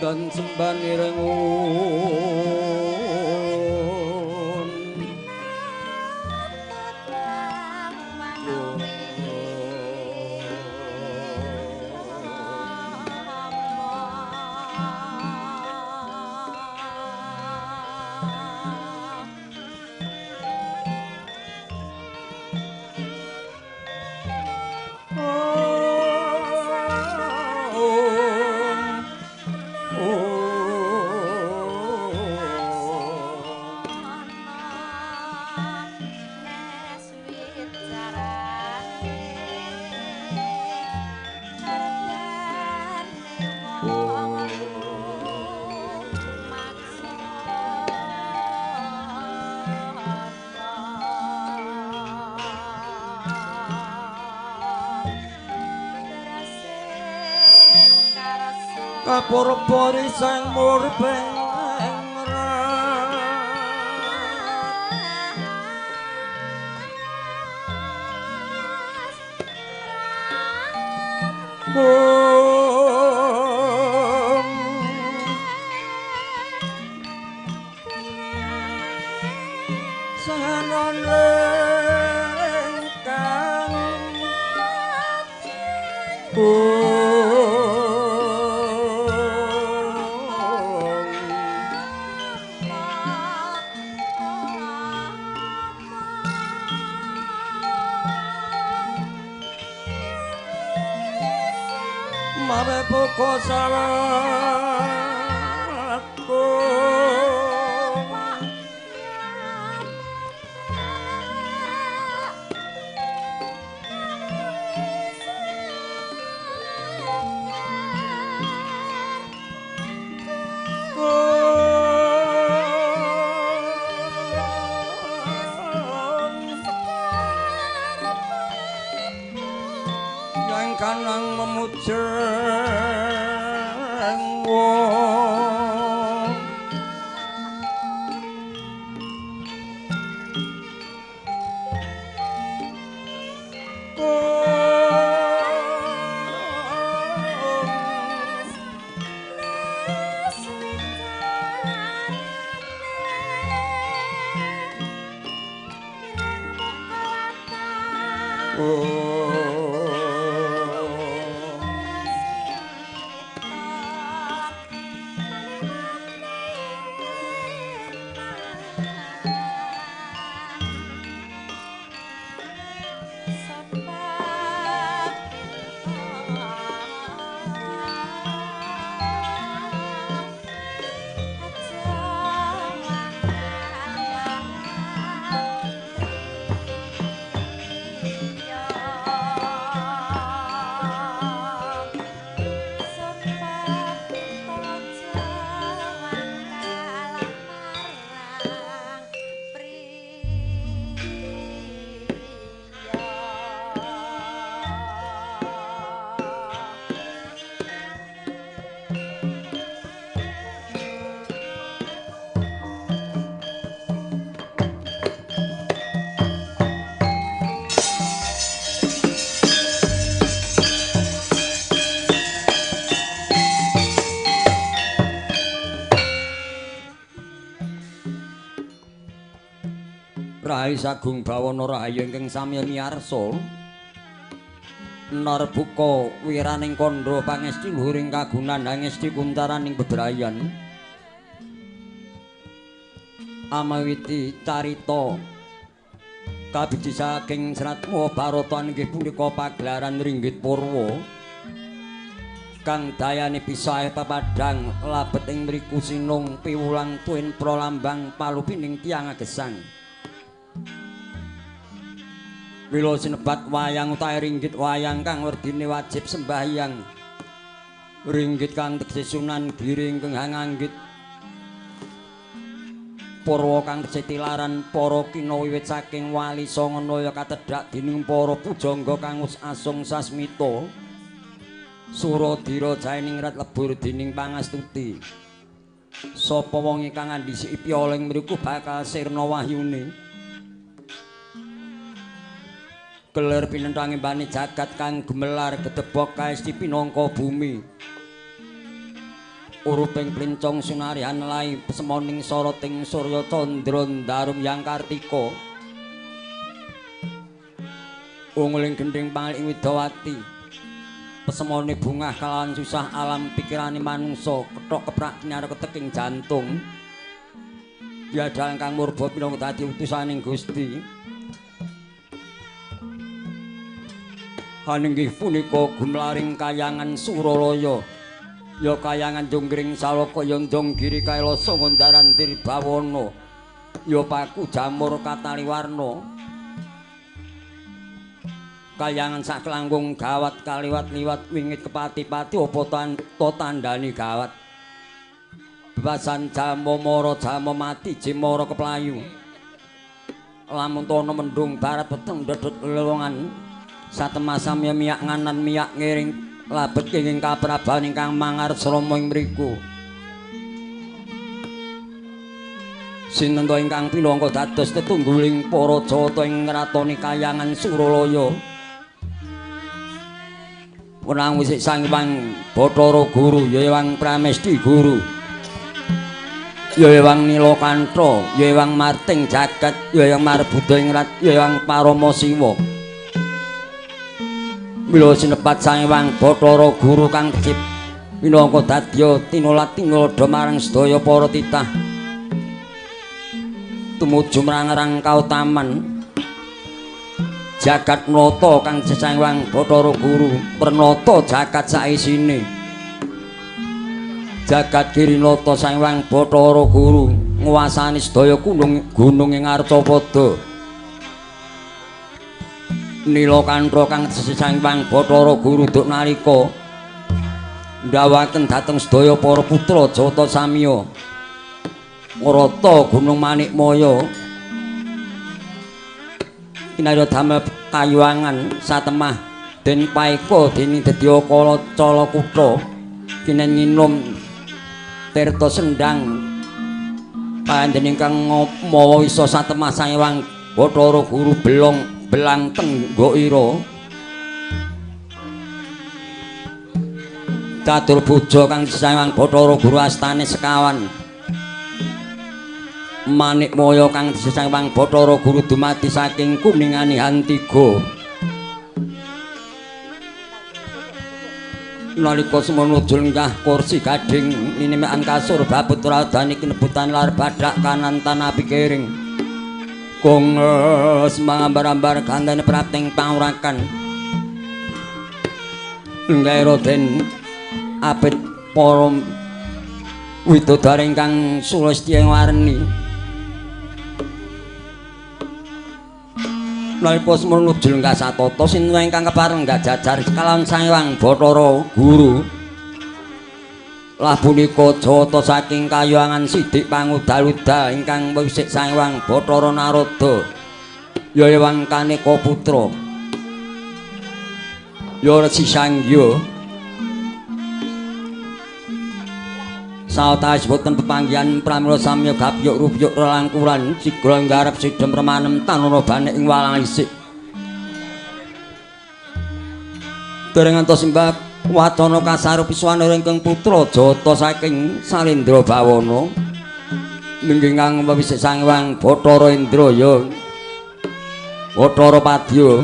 Dan sembah nirengun Kapur-puri sang murbeng Rai Sagung Bawana Rahayu ingkang sami miyarsa narbuka wiraning kandha pangesti luhuring kagunan angesti kuntaraning bebrayan amawiti carita kabiji saking serat Mahabharata inggih punika pagelaran ringgit purwa kang dayane pisahe pepadhang labet ing mriku sinung piwulang tuwin pralambang palupining tiyang agesang. Mila sinebat wayang utawi ringgit wayang kang werdine wajib sembahyang. Ringgit kang tegese Sunan Giri ingkang nganggit purwa kang tegese tilaran para kina wiwit saking Wali Sanga Naya katedhak dening para pujangga kang wis asung sasmita. Suradira jaeningrat lebur dening pangastuti. Sapa wong ingkang ngandhisiki piyoling mriku bakal sirna wahyune. Kelir pinentange mbane jagat kang gemelar gedebok kaesti pinangka bumi. Uruping plincong sunarihan lai pesemoning soroting surya candra ndarum yang kartika. Unguling gendhing pangling widawati. Pesemone bungah kalawan susah alam pikirane manungsa kethok keprak kinyar keteking jantung. Biadalan kang murba pinangka dadi utusaning Gusti. Haninggih punika gumlaring kayangan Suralaya. Ya kayangan Jonggring Salaka ya Jonggiri Kailasa Ngondaran Dirbawana. Ya paku jamur kataliwarna. Kayangan saklangkung gawat kaliwat-liwat wingit kepati-pati apa to tandani gawat. Bebasan jamo mara jamo mati jemara keplayu. Lamun tono mendung barat peteng dedut lelongan satemah samya miyak nganan miyak ngiring labet kenging kapraban ingkang mangarsrama ing mriku. Sinten to ingkang pinangka dados tetungguling para jawata ing ngratoni kayangan Suralaya. Wenang wisik Sang Hyang Bathara Guru, ya Hyang Pramesti Guru, ya Hyang Nilakantha, ya Hyang Marting Jagat, ya Hyang Marbuda ing Rat, ya Hyang Parama Siwa. Mila sinepat Sang Hyang Bathara Guru kang tejip minangka dadya tinulat tinuladha marang sedaya para titah tumuju mrangrang kautaman jagat nata kang Sang Hyang Bathara Guru pranata jagat saisine jagat Girinata Sang Hyang Bathara Guru nguwasani sedaya gunung ing Arcapada. Nilakantha kang Sang Hyang Bathara Guru duk nalika ndhawaken dhateng sedaya para putra Jawata samiya ngrata Gunung Manikmaya kinarya damel kayuwangan satemah den paeka dening dedya kala cala kutha kinen nginum tirta sendang panjenengan ingkang mawa isa satemah Sang Hyang Bathara Guru belong belang tenggoira catur puja kang Sang Hyang Bathara Guru astane sekawan Manikmaya kang Sang Hyang Bathara Guru dumadi saking kuningane Hantiga. Nalika semono lenggah kursi gading ninimekan kasur babut radani kinebutan lar badak kanan tanapi kiring. Konges mangambar-ambar gandane prapting pangurakan. Lenggah Raden apit para widodari ingkang sulastya warni. Nalika semono lenggah satata sinten ingkang kepareng jajar kalawan Sang Hyang Bathara Guru. Lah punika jawata saking kayuwangan sidik pangudal-udal ingkang wisik Sang Hyang Bathara Narada ya Hyang Kaneka Putra ya Resi Sanggya. Sawetawis boten pepanggihan pramila samya gapyuk rupyuk relangkuran sigra nggarep sidhem remanem tanana banik ing walang isik. Dereng ngantos simbah wacana kasarupi swanara ingkang putra jawata saking Salindra Bawana nggih kang wisik Sang Hyang Bathara Indra ya Bathara Padya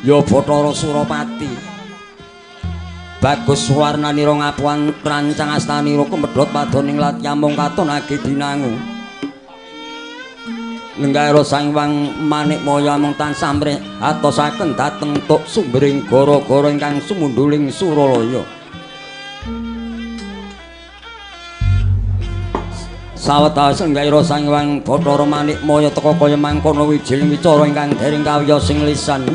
ya Bathara Surapati. Bagus warnanira ngapuan rancang astanira kemedhot padoning latyamung katon age dinangu. Lenggah Sang Hyang Manikmaya mung tansah mrih atosaken dhateng tuk sumbering gara-gara ingkang sumundhuling Suralaya. Sawetawis lenggah Sang Hyang Bathara Manikmaya teka kaya mangkono wijiling wicara ingkang dereng kawiyos sing lisan.